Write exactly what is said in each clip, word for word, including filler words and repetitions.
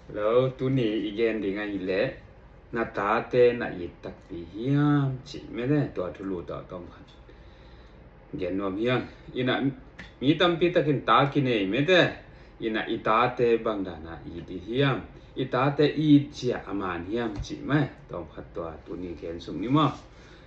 Hello, tuni i gen ding ahih leh na tate na it takpi hiam cih mete, tua thulu tawh tawm khat gen nuam hiam. Inah mi tampi takin ta kinei mete, inah i tate bang dana it i hiam, i tate it ciah a man hiam cih mah tawm khat tua tuni gen suk ni maw.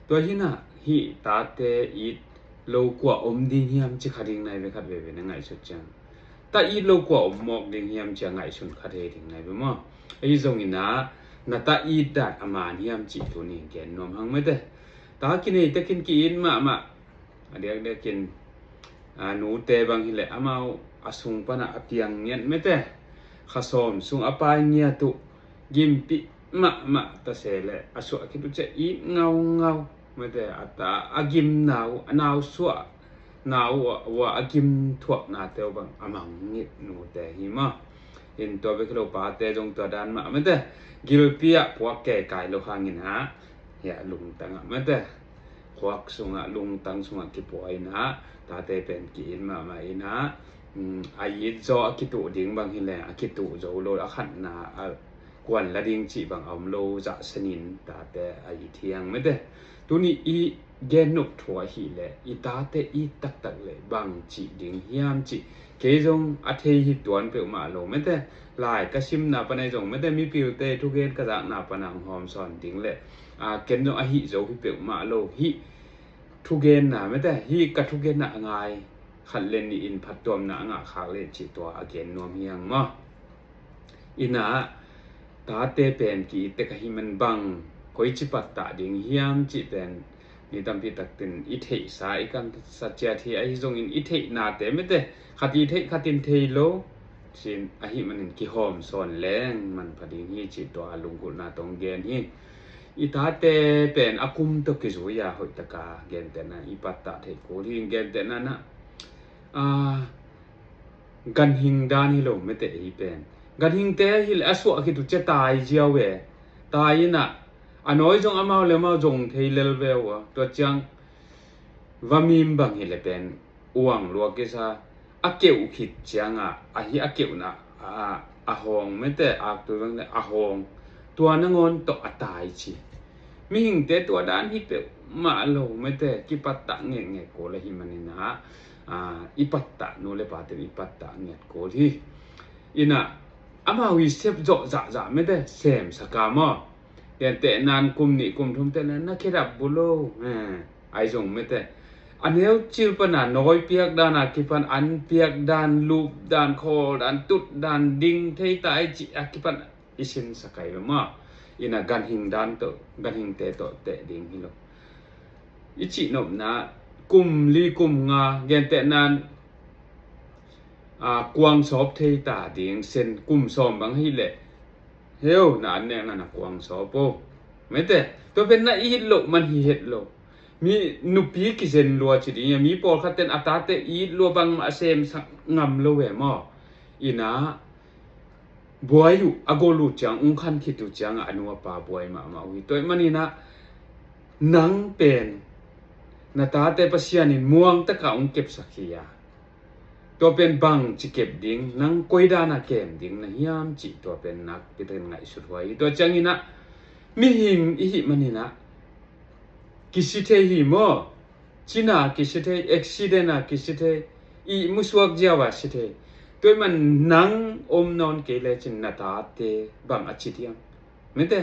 Tua hinah hih tate it lo kua om ding hiam ci kha ding nai ve, khat veve na ngaihsut ciang. Ta it lo kua om mawk ding hiam cia ngaihsun kha thei ding nai ve maw. Ahi zongin ah na ta it dan a man hiam cih tuni gen nuam hang mete. Ta kinei takin ki-it mahmah, a diakdiakin a nute bang hileh amau a sung pana a piang ngiat mete, kha sawm sung a pai ngiat uh, gimpih mahmah ta se leh a suah khit uh ciah it ngaungau mete, a ta a gimna uh, a nausuah na uh a gim thuaknate uh bang a mang ngit nute hi maw. In tua bek hi lo pate zong tua dan mah mete, gilpi ah puak kekai lo hangin ah hiah lungtang ah mete, khuak sungah lungtang sungah kipua inah tate pen ki-it mahmah inah, um, a it zaw a kituh ding bang hileh a kituh zo lo, a khatna a kuan la ding cih bang a om lo zah senin tate a it hi hang mete. Tuni i gen nop thu ahih leh i tate it taktak leh bang cih ding hiam cih kei zong a thei hi tuan peuhmah lo mete. Lai ka simna pana i zong mete, mipilte thugen ka zakna pana hong hawm sawn ding leh, a, ken zong a hih zo hi peuhmah lo, hih thugenna mete, hih ka thugenna a ngai khat le nih in phattuamna a ngah khak leh cih tua a gen nuam hi hang maw. Inah tate pen ki-it tek ahih man bang koici pattah ding hiam cih pen mi tampi takin i theihsa i kansa ciat hi. Ahi zongin i theihnate mete, khat i theih khat in thei lo cin ahih manin kihawm sawn leng manpha ding hi cih tua a lunggulhna tawh gen hi. I tate pen a kum tawh kizui a hoihtaka gentehna i pattah theih kul hi. Gentehna na, a, ganhing dan hi lo mete, ei pen ganhingte ahih leh a suah khit uh ciah tai ziau e. Tai inah a nawi zong amau le amau zong thei lel ve uh a, tua ciang vamim bang hileh pen uang lua kisa, a keuh khit ciangah ahi a keuhna a, a hawng mete, aktui bang le a hawng, tua nangawn tawh a tai ci. Mihingte tua dan hi peuhmah lo mete, kipattah ngekngek kul ahih maninah, a, i pattah, nu le pate i pattah nget kul hi. Inah amau i sep zawh zahzah mete, semsaka maw. Gentehnan kum nih kum thum teh le na khedap bu lo, eh, ai zong mete. A neu cil pana nawi piak dana kipan an piak dan, lup dan, khawl dan, tut dan, ding thei ta ai cih a kipan i sinsa kai ve maw. Inah ganhing dan tawh, ganhingte tawh teh ding hi lo. I cihnopna kum li kum nga gentehnan, a, kuang sawp thei ta ding sen kum sawm bang hileh heu na an nekna na kuang sawp o. Mete, tua pen na it loh man hi het lo. Mi nupi kizen lua ci ding a, mi pawlkhat ten a tate it lua bangmah a semsak ngam lo e maw. Inah buai uh a gol uh ciang, ung khan khit uh ciangah a nu a pa buai mahmah uh hi. Tua ahih maninah nang pen na tate Pasian in muangtaka ung kepsak hi a, tua pen bang ci kep ding, nang koi dana kem ding na hiam cih tua pen nakpi takin ngaihsut huai hi. Tua cianginah mihing i hih maninah kisi thei hi maw. Cina kisi thei, accident a kisi thei, ihmu suak ziau a si thei. Tua ahih man nang om nawn kei lecin na tate bang a ci diam? Mete,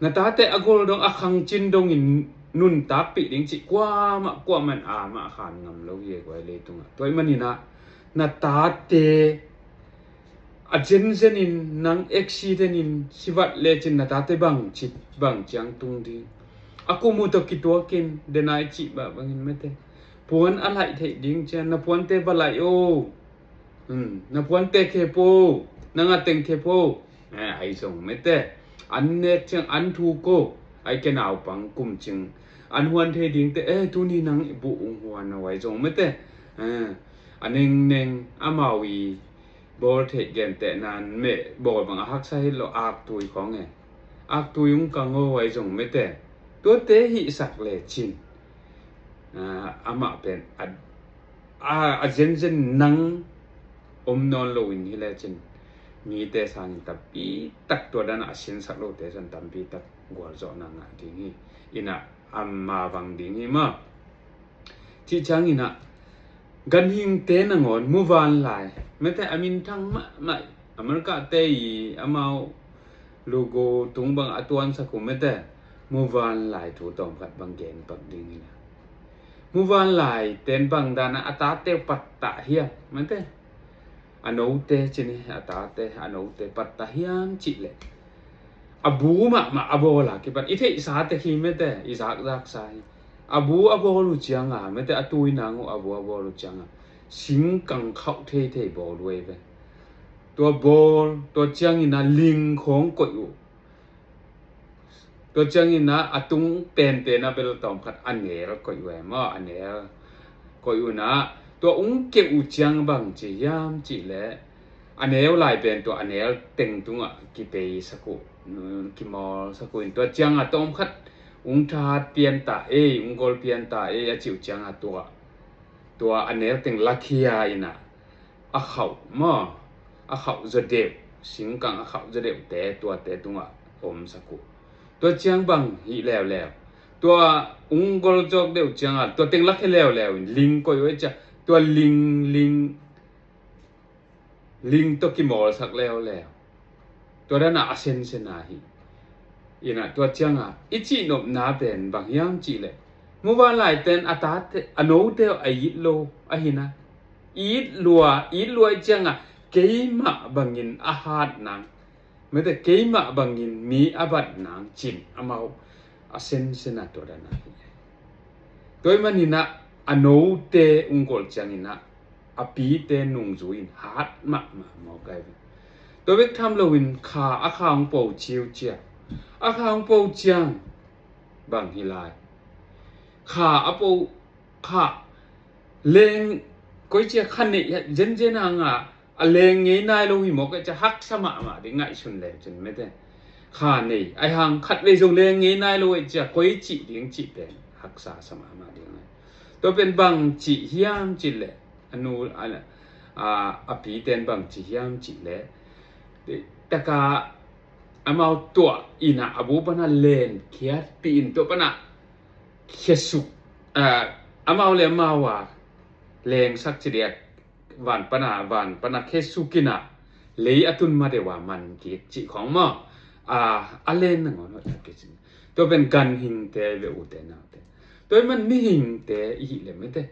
na tate a gol dong, a khangcin dongin nuntakpih ding cih kuamah kuamah in a mah khan ngam lo hi e, guai leitungah. Tua ahih maninah na tate a zenzenin nang accident in sivat lecin na tate bang ci, bang ciang tung ding? A kum uh tawh kituakin denai cih bah bangin mete, puan a laih theih ding cian na puante va laih o. Hmm, na puante khep o, nang a teng khep o. Eh, ai zong mete, an nek ciang an thuk o. Ai ke naupang kum cing an huan thei dingte, eh, tuni nang i buh ung huan o, ai zong mete. Eh, a nengneng amau i bawl theih gentehnan meh bawl bang a haksa hi lo, aktui khawng e. Aktui ung kang o, ai zong mete. Tuate hihsak lecin, ah, amah pen a, a, a zenzen nang om nawn loin hi lecin mite sangin tampi tak tua dan a sinsak lote san tampi tak gualzawhna ngah ding hi. Inah ama bang ding hi maw. Cih ciangin ah ganhingte nangawn muvanlai, mete a minthang mahmah America te i amau logo tung bang a tuansak uh mete muvanlai thu tawmkhat bang gen pak ding hi. Muvanlai ten bang dan a a tate uh pattah hiam, mete a note cini a tate a note pattah hiam cih leh a bu mahmah a bawl a kipan i theihsa tek hi mete i zakzaksa hi. A bu a bawl uh cianga mete a tuinang uh a bu a bawl uh cianga singkang khauh theithei bawl uh ei ve. Tua bawl tua ciangin a ling khawng koih uh. Tua ciangin a a tung penpen a bel tawmkhat a nel koih uh ei maw, a nel koih uh na tua ung keuh uh ciang bang ci hiam cih leh a neu lai pen tua a nel teng tungah kipeisak uh, kimawlsak uh in tua ciangah tawmkhat ung thahat pianta ei, ung gol pianta ei a cih uh ciangah tua tua a nel teng lakhia inah a khauh maw, a khauh zaw deuh, singkang a khauh zaw deuhte tuate tungah omsak uh. Tua ciang bang hih leuleu tua ung gol zawk deuh ciangah tua teng lakhia leuleu in ling koih uh ei cia tua ling ling ling tawh kimawlsak leuleu. Tua dana a sensena hi. Inah tua cianga i cihnopna pen bang hiam cihleh muvanlai ten a tate a note a it lo ahina, it lua it lua i cianga keimah bangin a hat nang, mete keimah bangin mi a bat nang cin amau a sensena tua dana hi. Tua i maninah a note ung gol cianginah a pite nungzui in hat mahmah mawk ai ve. Tua bek tham loin kha a kha hong po ciu cia, a kha hong po ciang bang hi lai. Kha a po kha leng koi cia kha neih zenzen hanga a leng ngei nai lo hi mawk ai cia haksa mahmah ding ngaihsun le cun mete kha nei ai hang khat vei zo leng ngei nai lo ai cia koi cih ding cih pen haksa sa mahmah ding ai. Tua pen bang cih hiam cih leh a nu a, a, a piten bang cih hiam cih leh taka amau tuah inah a bu pana len khiat pihin tua pana khiasuk, a, amau le amau a lengsak ci diak van pana van pana khiasuk inah lei a tun ma deuh a man kik cih khawng maw. A, a len nangawn hoih tak kicin tua pen ganhingte ve ute naute. Tua i man mihingte i hih leh mete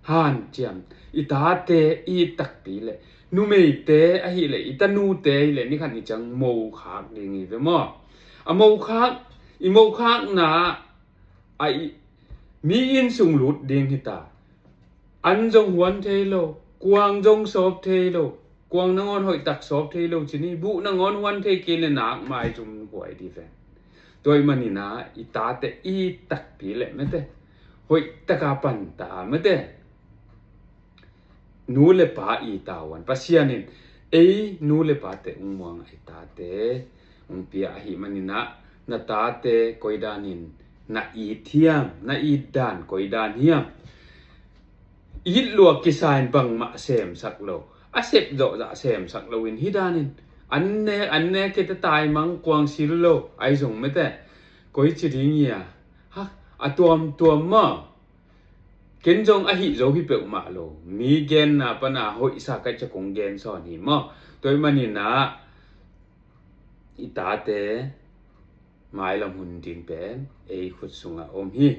hanciam i tate i takpi leh numeite ahih leh i tanute i leh nikhat ni ciang mokhak ding i ve maw. A mokhak i mokhakna a i mi inn sung lut ding hita. An zong huan thei lo, kuang zong sawp thei lo, kuang nangawn hoih tak sawp thei lo cini buh nangawn huan thei kei le nak mai zum huai di ven. Tua i manina i tate i takpi le mete hoih taka panta mete nu le pa i tavuan Pasian in ei nu le pate ung muang a i tate ung pia ahi manina na tate koi danin na it hiam, na it dan koi dan hiam. It luak kisa in bangmah semsak lo a sep zawhzah semsak lo in hi danin an ne an ne kete taimang kuang sil lo ai zong mete koi ci ding ia ha a tuamtuam maw. Ken zong ahi zo hi peuhmah lo mi genna pana hoihsa kai ca kong gen sawn hi maw. Tua i manina i tate mailam hun ding pen ei khut sungah om hi.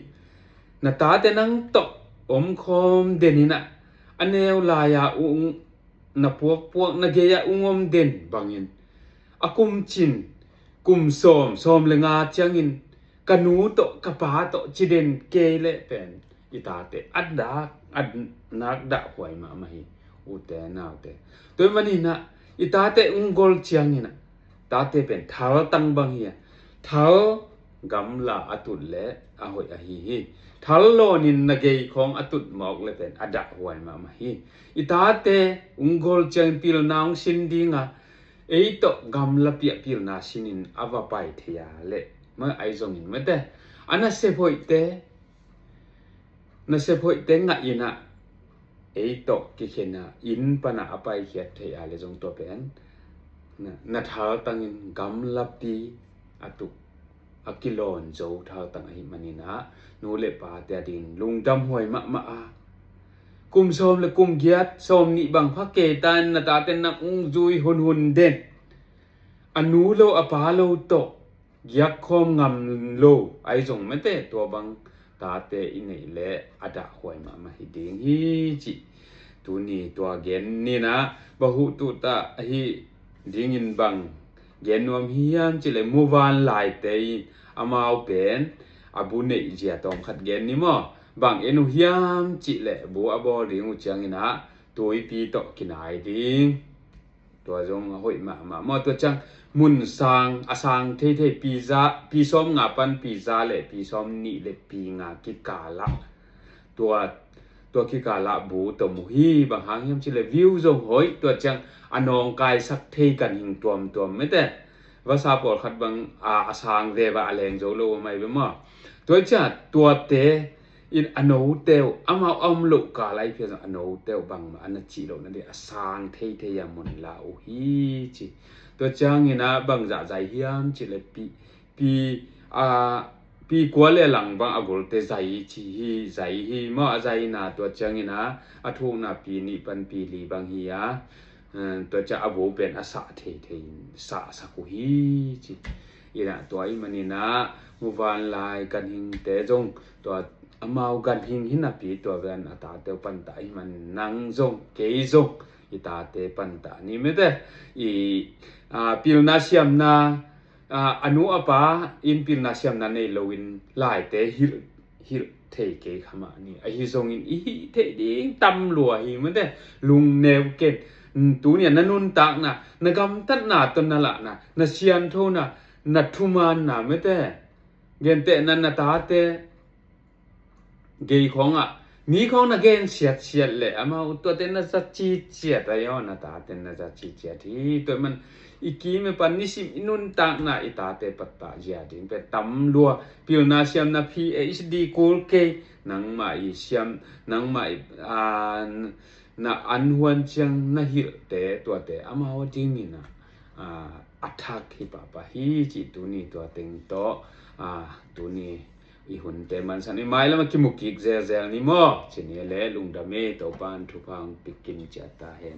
Na tate nang tawh om khawm den inah a neu lai-a ung na puakpuak na gei-ah ung om den bangin a kum cin kum sawm sawm le nga ciangin ka nu tawh ka pa tawh ci den kei leh pen i tate a dak a nak dah huai mahmah hi. Ute naute tua i maninah i tate ung gol cianginah tate pen thal tang bang hi a thal gamla a tut le a hoih ahi hi. Thal lawnin na gei khawng a tut mawk le pen a dah huai mahmah hi. I tate ung gol ciangin pilna hong sin dinga ei tawh gamla piah pilna sinin a va pai thei a leh ma ai zongin mete a nasep hoihte nasep hoihte ngah inah ei tawh kikhena inn pana a paikhiat thei a le zong tua pen na, na thaltangin gamlapi a tuk a kilawn zo thaltang ahih manin ah, nu le pate a dingin lungdam huai mahmah a, kum sawm le kum giat, sawm nih bang pha kei ta in na tate na ung zui hunhun den, a nu lo a pa lo tawh giak khawm ngam lo ahi zong mete, tua bang tate i neih leh a dahhuai mahmah hi ding hi cih tuni tua gen ni in ah, bahuh tuta ahi dingin bang gen nuam hiam cih leh, muvanlaite in amau pen a bu neih zia tawm khat gen ni maw. Bang en uh hiam cih leh, bu a bawl ding uh ciangin ah tuipi tawh kinai ding. Tua zong a hoih mahmah maw. Tua ciang mun sang, a sang theithei pi za, pi sawm nga pan pi za le pi sawm nih le pi nga kikal ah, tua, tua kikal ah bu tom uh hi. Bang hang hiam cih leh view zong hoih, tua ciang a nawngkaisak thei ganhing tuamtuam mete. Vasa pawlkhat bang a, a sang veve a leng zo lo a mai ve maw. Tua ciang tuate in a note uh, amau a om loh kal ah i pia zong a note uh bangmah a na cih loh nading a sang theithei a mun la uh hi ci. Tua ciangin ah bang zah zai hiam cih leh pi, pi, a, pi kua le lang bang a gulte zai ci hi, zai hi maw, a zai in ah tua ciangin ah a thukna pi nih pan pi li bang hi a, eh, tua ciang a bu pen a sah theithei in sahsak uh hi ci. In ah tua ahih manin ah muvanlai ganhingte zong tua amau ganhing hi napi tua ven a tate uh pantah ahih man nang zong kei zong i tate pantah ni mete. I, a, pilna siamna, a, a nu a pa in pilna siamna nei loin laite hilh, hilh thei kei kha mah ni. Ahi zongin i hih theih ding tam lua hi mete. Lungneu ken. Tuni a na nuntakna, na gamtatna tawh na lahna, na sianthona, na thumaanna mete, gentehna na tate gei khawngah mi khawng na gen siatsiat leh amau tuate na za ciciat a, i aw, na tate na za ciciat hi. Tua ahih man i kim i pan nisim i nuntakna i tate pantah zia ding pen tam lua. Pilna siamna P H D kul kei, nangmah i siam, nangmah i, a, na an huan ciang na hilhte tuate amau a dingin ah, a, a thak hi pahpah hi cih tuni tua teng tawh, a, tuni i hunte mansak ni, mailam a kimu kik zelzel ni maw. Ci ni le lungdam e, Topa'n thupha hong pia kim ciat ta hen.